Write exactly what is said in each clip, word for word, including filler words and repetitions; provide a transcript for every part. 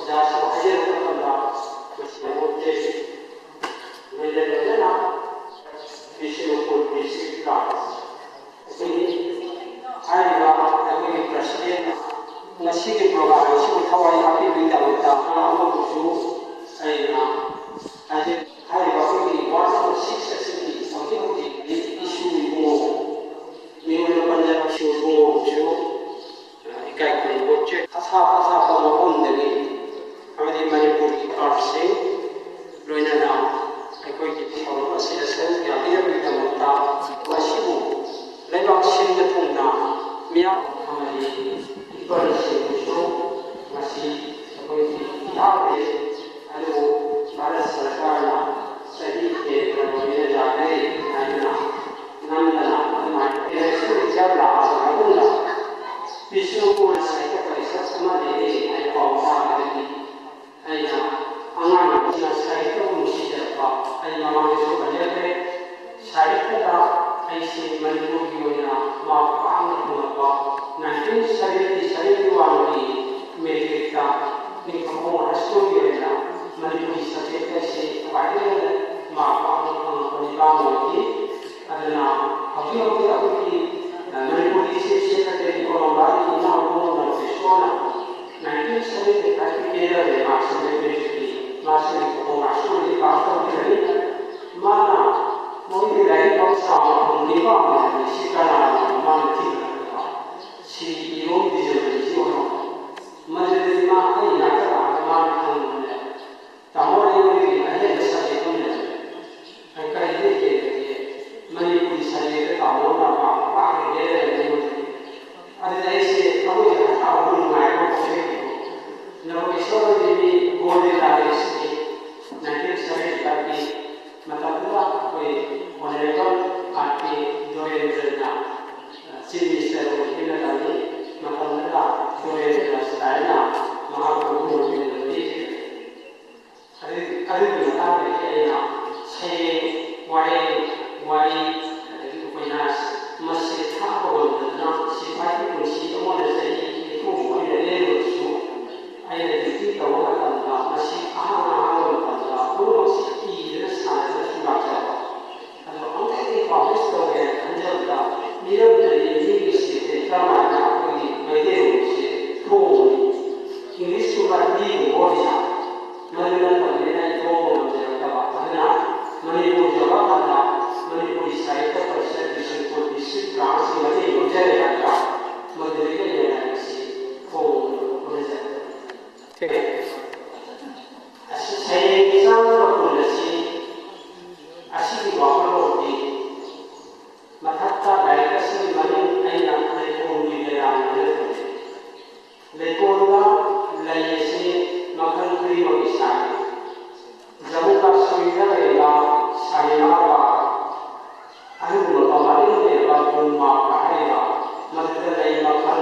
ꯑꯣꯖꯥꯁꯨ ꯍꯥꯏꯖꯔꯛꯄ ꯃꯇꯝꯗ ꯃꯁꯤ ꯂꯣꯏꯅꯅ ꯕꯤꯁꯅꯨꯄꯨꯔ ꯗꯤꯁꯇ꯭ꯔꯤꯛꯀ ꯑꯩꯈꯣꯏꯒꯤ ꯍꯥꯏꯔꯤꯕ ꯑꯩꯈꯣꯏꯒꯤ ꯄ꯭ꯔꯁꯤꯗꯦꯟ ꯉꯁꯤꯒꯤ ꯄ꯭ꯔꯣꯒ꯭ꯔꯥꯝ ꯑꯁꯤꯕꯨ ꯊꯋꯥꯏ ꯍꯥꯞꯄꯤꯕꯒꯤꯗꯃꯛꯇ ꯑꯃꯕꯨꯁꯨ ꯑꯩꯅ ꯍꯥꯏꯖꯔꯤ꯫ ꯍꯥꯏꯔꯤꯕ ꯑꯩꯈꯣꯏꯒꯤ ꯋꯥꯔꯗ ꯅꯝꯕꯔ ꯁꯤꯛꯁ ꯑꯁꯤꯒꯤ ꯍꯧꯖꯤꯛ ꯍꯧꯖꯤꯛꯀꯤ ꯏꯁꯨ ꯏꯕꯨꯡꯉꯣ ꯃꯤꯉꯣꯟꯗ ꯄꯟꯖꯕ ꯏꯁꯨ ꯏꯕꯨꯡꯉꯣꯕꯨꯁꯨ ꯏꯀꯥꯏ ꯈꯨꯝꯅꯕ ꯎꯠꯆꯩ꯫ ꯑꯁꯥꯞ ꯑꯁꯥꯞꯄ ꯃꯐꯝꯗꯒꯤ ꯑꯃꯗꯤ ꯃꯅꯤꯄꯨꯔꯒꯤ ꯑꯥꯔꯠꯁꯤꯡ ꯂꯣꯏꯅꯅ ꯑꯩꯈꯣꯏꯒꯤ ꯊꯧꯔꯝ ꯑꯁꯤꯗ ꯁꯔꯨꯛ ꯌꯥꯕꯤꯔꯕꯒꯤꯗꯃꯛꯇ ꯃꯁꯤꯕꯨ ꯂꯩꯕꯥꯛ ꯁꯤꯟꯕ ꯊꯨꯡꯅ ꯃꯤꯌꯥꯝ ꯑꯃꯗꯤ ꯏꯄꯥꯁꯤꯡꯕꯨꯁꯨ ꯉꯁꯤ ꯑꯩꯈꯣꯏꯒꯤ ꯌꯥꯎꯔꯦ꯫ ꯑꯗꯨꯕꯨ ꯚꯥꯔꯠ ꯁꯔꯀꯥꯔꯅ ꯆꯍꯤ ꯍꯦꯟꯅ ꯂꯣꯏꯅ ꯌꯥꯗ꯭ꯔꯦ ꯍꯥꯏꯗꯨꯅ ꯅꯝꯗꯅ ꯑꯗꯨꯃꯥꯏꯅ ꯏꯂꯦꯛꯁꯟ ꯔꯤꯖꯜ ꯂꯥꯛꯑꯕ ꯃꯇꯨꯡꯗ ꯕꯤꯁꯅꯨꯄꯨꯔ ꯁꯥꯍꯤꯇ꯭ꯌ ꯄꯔꯤꯁꯠ ꯑꯃ ꯂꯩꯔꯦ ꯍꯥꯏꯅ ꯄꯥꯎ ꯇꯥꯕꯗꯒꯤ ꯑꯩꯅ ꯑꯉꯥꯡ ꯑꯁꯤꯅ ꯁꯥꯍꯤꯇ꯭ꯌꯕꯨ ꯅꯨꯡꯁꯤꯖꯔꯛꯄ ꯑꯩ ꯃꯃꯥꯡꯗꯁꯨ ꯄꯟꯖꯈ꯭ꯔꯦ꯫ ꯁꯥꯍꯤꯇ꯭ꯌꯗ ꯑꯩꯁꯦ ꯃꯅꯤꯄꯨꯔꯒꯤ ꯑꯣꯏꯅ ꯃꯥ ꯄꯥꯛꯅ ꯐꯪꯂꯛꯄ ꯅꯥꯏꯟꯇꯤꯟ ꯁꯚꯦꯟꯇꯤ ꯁꯚꯦꯟꯇꯤ ꯋꯥꯟꯒꯤ ꯃꯦꯇ꯭ꯔꯤꯛꯇ ꯅꯤꯡꯊꯧꯈꯣꯡ ꯍꯥꯏ ꯁ꯭ꯀꯨꯜꯒꯤ ꯑꯣꯏꯅ ꯃꯅꯤꯄꯨꯔꯤ ꯁꯕꯖꯦꯛ ꯑꯁꯤ ꯈ꯭ꯋꯥꯏꯗꯒꯤ ꯍꯦꯟꯅ ꯃꯥꯔꯛ ꯋꯥꯡꯅ ꯐꯪꯂꯛꯄ ꯅꯤꯄꯥ ꯑꯣꯏꯈꯤ꯫ ꯑꯗꯨꯅ ꯍꯧꯖꯤꯛ ꯍꯧꯖꯤꯛ ꯑꯩꯈꯣꯏꯒꯤ ꯃꯅꯤꯄꯨꯔꯒꯤ ꯆꯤꯐ ꯁꯦꯀ꯭ꯔꯦꯇꯔꯤ ꯑꯣꯏꯔꯝꯕ ꯑꯩꯒꯤ ꯏꯅꯥꯎ ꯏꯕꯨꯡꯉꯣ ꯏꯁꯣꯔꯅ ꯅꯥꯏꯟꯇꯤꯟ ꯁꯚꯦꯟꯇꯤ ꯐꯥꯏꯚꯀꯤ ꯀꯦꯗꯔꯗ ꯃꯥꯔꯛ ꯁꯕꯖꯦꯛ ꯃꯦꯇ꯭ꯔꯤꯛꯀꯤ ꯃꯥꯔꯛ ꯁꯕꯖꯦꯛ ꯐꯥꯎꯕ ꯃꯥꯔꯛ ꯁꯨꯗ꯭ꯔꯤ ꯄꯥꯁ ꯇꯧꯈꯤꯕꯅꯤ꯫ ꯃꯥꯅ ꯃꯣꯏꯒꯤ ꯂꯥꯏꯔꯤꯛ ꯐꯥꯎ ꯆꯥꯎꯅ ꯐꯪꯗ꯭ꯔꯤ ꯄꯥꯝꯕꯅꯤ ꯁꯤ ꯀꯅꯥꯅꯣ ꯃꯥꯅ ꯊꯤꯒꯠꯂꯛꯄ ꯁꯤ ꯏꯔꯣꯝ ꯗꯤꯖꯔꯕꯤꯁꯤ ꯑꯣꯏꯔꯣ꯫ ꯃꯗꯨꯗꯗꯤ ꯃꯥ ꯑꯩ ꯏꯅꯥꯛꯇ ꯂꯥꯛꯑꯒ ꯃꯥꯅ ꯍꯪꯕꯅꯦ꯫ ꯇꯥꯃꯣ ꯑꯩꯉꯣꯟꯗꯒꯤ ꯑꯍꯦꯟꯕ ꯁꯕꯖꯦꯛ ꯑꯃ ꯂꯩꯔꯝꯃꯦ꯫ ꯑꯩ ꯀꯔꯤꯗ ꯍꯦꯟꯒꯦ? ꯃꯅꯤꯄꯨꯔꯤ ꯁꯕꯖꯦꯛꯇ ꯇꯥꯃꯣꯅ ꯃꯥꯔꯛ ꯄꯥꯛꯅ ꯍꯦꯜꯂꯦ ꯑꯩꯉꯣꯟꯗꯒꯤ꯫ ꯑꯗꯨꯗ ꯑꯩꯁꯦ ꯊꯃꯣꯏꯁꯦ ꯍꯔꯥꯎꯕ ꯅꯨꯡꯉꯥꯏꯕ ꯐꯥꯎꯖꯈꯤꯕ꯫ ꯅꯕꯣꯀꯤꯁꯣꯔ ꯍꯣꯏꯗꯤ ꯃꯤ ꯒꯣꯜ ꯃꯦꯗꯥꯂꯤꯁꯅꯤ ꯅꯥꯏꯟꯇꯤꯟ ꯁꯚꯦꯟꯇꯤ ꯐꯥꯏꯚꯀꯤ ꯃꯇꯝꯗꯨꯗ ꯑꯩꯈꯣꯏ ꯑꯣꯅꯔꯦꯕꯜ ꯑꯥꯔ ꯀꯦ ꯗꯣꯔꯦꯟꯗ꯭ꯔꯅ ꯆꯤꯐ ꯃꯤꯅꯤꯁꯇꯔ ꯑꯣꯏꯔꯤꯉꯩ ꯃꯇꯝꯅꯤ꯫ ꯃꯇꯝꯗꯨꯗ ꯗꯣꯔꯦꯟꯗ꯭ꯔ ꯁꯤꯗꯥꯏꯅ ꯃꯍꯥꯛꯄꯨ ꯒꯣꯜ ꯃꯦꯗꯥꯜ ꯄꯤꯈ꯭ꯔꯦ꯫ ꯑꯗꯨꯒꯤ ꯑꯗꯨꯒꯤ ꯃꯇꯥꯡꯗꯒꯤ ꯑꯩꯅ ꯁꯩꯔꯦꯡ, ꯋꯥꯔꯦꯡ, ꯋꯥꯔꯤ, ꯑꯗꯒꯤ ꯎꯄꯟꯌꯥꯁ ꯃꯁꯤ ꯊꯥꯕ ꯉꯝꯗꯗꯅ ꯁꯤꯐꯥꯏꯒꯤ ꯄꯨꯟꯁꯤ ꯑꯃꯗ ꯆꯍꯤ ꯅꯤꯐꯨꯃꯨꯛ ꯑꯩꯅ ꯂꯦꯜꯂꯨꯔꯁꯨ ꯑꯩꯅ ꯗ꯭ꯌꯨꯇꯤ ꯇꯧꯕ ꯑꯁꯤ ꯁꯩꯔꯦꯡ ꯆꯥꯝꯃꯒ ꯀꯨꯟ ꯑꯁꯤ, ꯑꯁꯤꯒꯤ ꯋꯥꯈꯜꯂꯣꯟꯗꯤ ꯃꯊꯛꯇ ꯂꯥꯏꯔꯤꯛ ꯑꯁꯤꯒꯤ ꯃꯃꯤꯡ ꯑꯩꯅ ꯂꯩꯀꯣꯜꯒꯤ ꯂꯩꯔꯥꯡ ꯍꯥꯏꯅ ꯊꯣꯟꯖꯩ꯫ ꯂꯩꯀꯣꯜꯗ ꯂꯩ ꯑꯁꯤ ꯃꯈꯜ ꯈꯨꯗꯤꯡꯃꯛꯀꯤ ꯁꯥꯏ꯫ ꯖꯝꯃꯨ ꯀꯥꯁꯃꯤꯔꯗ ꯂꯩꯕ ꯁꯥꯂꯤꯃꯥꯔ ꯕꯥꯒ, ꯑꯗꯨꯒꯨꯝꯕ ꯃꯃꯤꯡ ꯂꯩꯔꯕ ꯒꯨꯜꯃꯥꯔꯒ ꯍꯥꯏꯔꯤꯕ ꯃꯗꯨꯗ ꯂꯩ ꯃꯈꯜ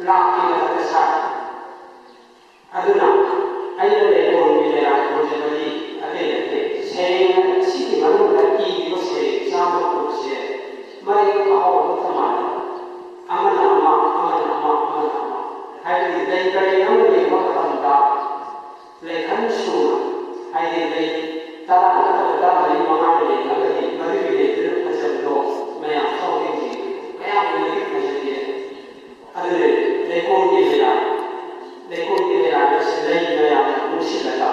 ꯂꯥꯛꯀꯤ ꯃꯊꯛꯇ ꯁꯥꯏ꯫ ꯑꯗꯨꯅ ꯑꯩꯅ ꯂꯩꯀꯣꯜꯒꯤ ꯂꯩꯔꯥꯡ ꯊꯣꯟꯖꯕꯗꯤ ꯑꯇꯩ ꯅꯠꯇꯦ, ꯁꯩꯔꯦꯡ ꯑꯁꯤꯒꯤ ꯃꯅꯨꯡꯗ ꯏꯔꯤꯕ ꯁꯩꯔꯦꯡ ꯆꯥꯝꯃ ꯀꯨꯟꯁꯦ ꯃꯔꯦꯛ ꯃꯍꯥꯎ ꯑꯃꯠꯇ ꯃꯥꯟꯅꯗꯦ꯫ ꯑꯃꯅ ꯑꯃ, ꯑꯃꯅ ꯑꯃ, ꯑꯃꯅ ꯑꯃ꯫ ꯍꯥꯏꯕꯗꯤ ꯂꯩ ꯄꯔꯦꯡ ꯑꯃ ꯌꯦꯡꯕ ꯃꯇꯝꯗ ꯂꯩꯈꯜ ꯁꯨꯅ, ꯍꯥꯏꯗꯤ ꯂꯩ ꯇꯔꯥ ꯅꯠꯇ꯭ꯔꯒ ꯇꯔꯥꯃꯔꯤ ꯃꯉꯥ ꯂꯩꯔꯒꯗꯤ ꯃꯗꯨꯒꯤ ꯂꯩꯗꯨꯅ ꯐꯖꯕꯗꯣ ꯃꯌꯥꯝ ꯊꯧ ꯌꯦꯡꯁꯤ, ꯀꯌꯥꯝ ꯃꯇꯤꯛ ꯐꯖꯒꯦ꯫ ꯑꯗꯨꯅ ꯂꯩꯀꯣꯜꯒꯤ ꯂꯩꯔꯥꯡ, ꯂꯩꯀꯣꯜꯒꯤ ꯂꯩꯔꯥꯡ ꯑꯁꯤ ꯂꯩ ꯃꯌꯥꯝꯅ ꯄꯨꯟꯁꯤꯜꯂꯒ,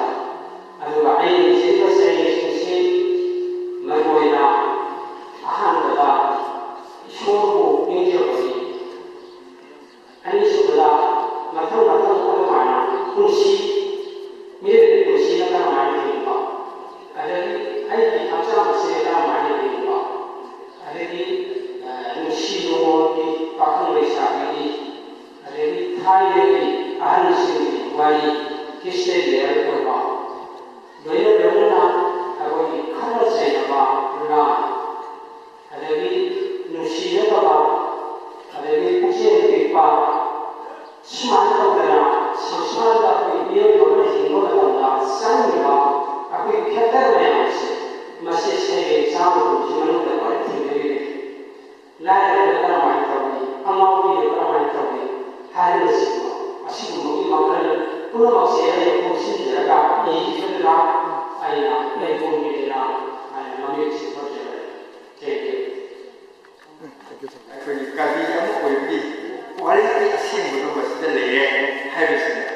ꯑꯗꯨꯒ ꯑꯩꯅ ꯏꯖꯔꯤꯕ ꯁꯩꯔꯦꯡꯁꯤꯡꯁꯤ ꯃꯔꯨꯑꯣꯏꯅ ꯑꯍꯥꯟꯕꯗ ꯏꯁꯣꯔꯕꯨ ꯅꯤꯡꯖꯕꯒꯤ, ꯑꯅꯤꯁꯨꯕꯗ ꯃꯊꯪ ꯃꯊꯪ ꯑꯗꯨꯃꯥꯏꯅ ꯄꯨꯟꯁꯤ, ꯃꯤꯑꯣꯏꯕꯒꯤ ꯄꯨꯟꯁꯤꯅ ꯀꯔꯝꯍꯥꯏꯅ ꯍꯤꯡꯕ, ꯑꯗꯒꯤ ꯑꯩꯒꯤ ꯍꯛꯆꯥꯡ ꯑꯁꯦ ꯀꯔꯝꯍꯥꯏꯅ ꯍꯤꯡꯕ, ꯑꯗꯒꯤ, ꯑ, ꯅꯨꯡꯁꯤ ꯅꯨꯡꯉꯣꯜꯒꯤ ꯄꯥꯈꯪ ꯂꯩꯁꯥꯕꯤꯒꯤ, ꯑꯗꯒꯤ ꯊꯥꯏꯅꯒꯤ ꯑꯍꯜꯁꯤꯡꯒꯤ ꯋꯥꯔꯤ, ꯍꯤꯁꯇꯣꯔꯤꯀꯦꯜ ꯑꯣꯏꯕ, ꯂꯣꯏꯅ ꯂꯣꯏꯅꯅ ꯑꯩꯈꯣꯏꯒꯤ ꯈꯠꯅ ꯆꯩꯅꯕ, ꯂꯥꯟ, ꯑꯗꯒꯤ ꯅꯨꯡꯁꯤꯅꯗꯕ, ꯑꯗꯒꯤ ꯄꯨꯛꯆꯦꯜ ꯄꯤꯛꯄ, ꯁꯨꯃꯥꯏꯅ ꯇꯧꯗꯅ ꯁꯪꯁꯥꯔꯗ ꯑꯩꯈꯣꯏ ꯃꯤꯑꯣꯏꯕ ꯑꯃꯅ ꯍꯤꯡꯕ ꯃꯇꯝꯗ ꯆꯪꯉꯤꯕ ꯑꯩꯈꯣꯏ ꯐꯦꯛꯇꯔ ꯃꯌꯥꯝ ꯑꯁꯦ, ꯃꯁꯤ ꯁꯩꯔꯦꯡ ꯆꯥꯝꯃ ꯀꯨꯟꯁꯤ ꯃꯅꯨꯡꯗ ꯂꯣꯏꯅ ꯊꯦꯡꯅꯔꯤꯕꯅꯤ꯫ ꯂꯥꯏꯔꯕꯗ ꯀꯔꯝꯍꯥꯏꯅ ꯇꯧꯏ, ꯑꯉꯥꯎꯕꯤꯗ ꯀꯔꯝꯍꯥꯏꯅ ꯇꯧꯏ ꯍꯥꯏꯕꯅꯆꯤꯡꯕ ꯑꯁꯤꯒꯨꯝꯕꯒꯤ ꯃꯈꯜ ꯄꯨꯝꯅꯃꯛꯁꯦ ꯑꯩꯅ ꯄꯨꯟꯁꯤꯟꯖꯔꯒ ꯏꯈꯤꯕꯗꯨꯅ ꯑꯩꯅ ꯂꯩꯀꯣꯜꯒꯤ ꯂꯩꯔꯥꯡ ꯍꯥꯏꯅ ꯃꯃꯤꯡꯁꯤ ꯊꯣꯟꯖꯕꯅꯤ꯫ Thank you꯫ ꯑꯩꯈꯣꯏꯒꯤ ꯀꯕꯤ ꯑꯃ ꯑꯣꯏꯕꯒꯤ ꯀ꯭ꯋꯥꯂꯤꯇꯤ ꯑꯁꯦꯡꯕꯗꯣ ꯃꯁꯤꯗ ꯂꯩꯔꯦ ꯍꯥꯏꯕꯁꯤꯅ